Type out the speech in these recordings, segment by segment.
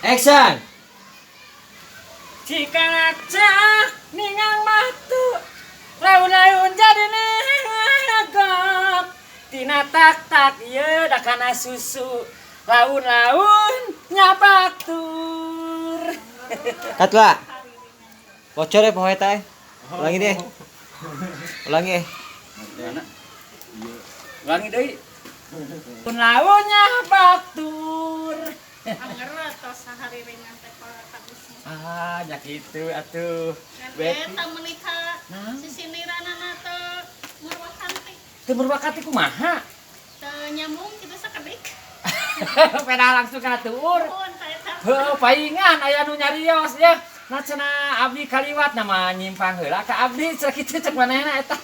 Action. Jika ngaca ningang matu laun-laun jadi nagok tina tak tak ieu da kana susu laun-laun nyabatur. Cut lah. Bocor ya poho eta eh. Ulangi deh. Ulangi eh. Mana? Ulangi deui. Laun nyabatur. Angger tos sahariringan teh Pak Kadus. Ah, nya kitu atuh. Kan Beti. eta menika Nah. sisindiranana teu murwakanti. Teu murwakanti kumaha? Teu nyambung kitu sakedik. Peda langsung kana tuur. Nuhun ka eta. Heuh, paingan aya nu nyarios ya. Nah, cenah abdi kaliwat nama nyimpang heula ka abdi cenah kitu cek manehna eta.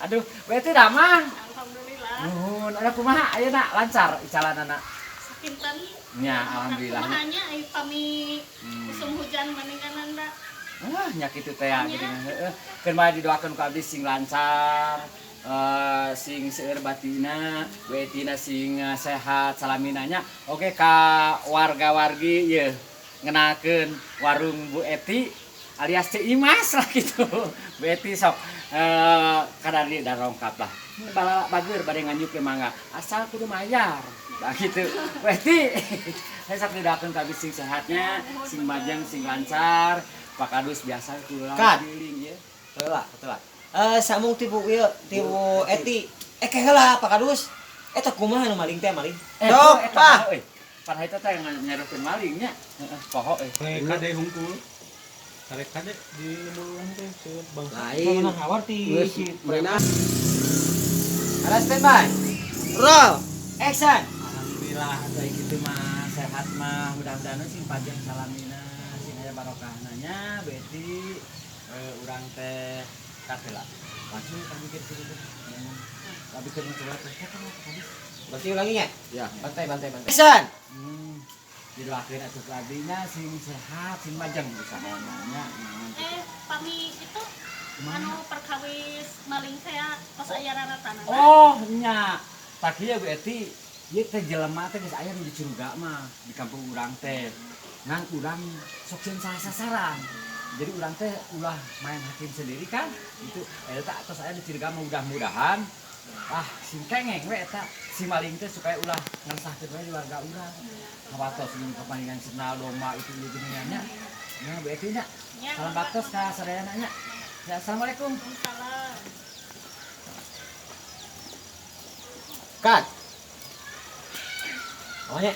Aduh, berarti damang. Alhamdulillah. Nuhun, ada kumaha ayeuna lancar icalanana? Sakinten. Nya, alhamdulillah. Kumaha nya ai pami usum hujan maninganan da. Ah, nya kitu teh ya geuning heueuh. Keun mah didoakeun ku abdi sing lancar, sing seueur batina, wetina sing sehat salamina nya. Oke ka warga-wargi yeuh ngenalkeun warung Bu Eti alias Ceu Imas lah gitu. Bu Eti sok kadari da rongkap lah. Bala bager bade nganjuk ge mangga. Asal kudu mayar. Nah gitu. Bu Eti, saya sok didoakeun ka abdi sing sehatnya, sing majeng, sing lancar. Pak Kadus biasa kudu Cut. keliling ya. Heula, heula. Eh, sambung ti Bu ieu, ti Bu Eti. Eh, ke heula Pak Kadus. Eta kumaha nu maling teh maling? Eh, Sok, eta Pak. poho, euy. Pan eta teh nyaruhkeun maling nya. Heeh, poho euy. Kade kade hungkul. Kade kade di lembur teh seueur bangsa. Lain. Menang hawar ti Geus si berenang. Ada standby. Roll. Action. Alhamdulillah atuh kitu mah sehat mah, mudah-mudahan sing panjang salamina, sing aya barokahna nya. Beti urang teh kaheula. Langsung kan mikir kitu teh. Abi keur mencoba teh eta mah Pak. Berarti ulangi ya? Ya. Bantai, bantai, bantai. Action. Didoakeun atuh ku abdi nya sing sehat, sing majeng usahana nya. Eh, pami itu anu perkawis maling teh tos aya raratana. Oh, nya. Tak ieu Bu Eti, ieu teh jelema teh geus aya nu dicuriga mah di kampung urang teh. Ngan urang sok sieun salah sasaran. Jadi urang teh ulah main hakim sendiri kan. Itu eta tos aya dicuriga mah, mudah-mudahan ah sing kengeng we eta si maling teh supaya ulah ngeresahkeun we di warga urang. Kawatos jeung kemalingan sendal domba itu ieu geuningan nya. Nya Bu Eti nya. Nya, Salam baktos ka sadayana nya. Ya, assalamualaikum. Waalaikumsalam. Cut. Pokoknya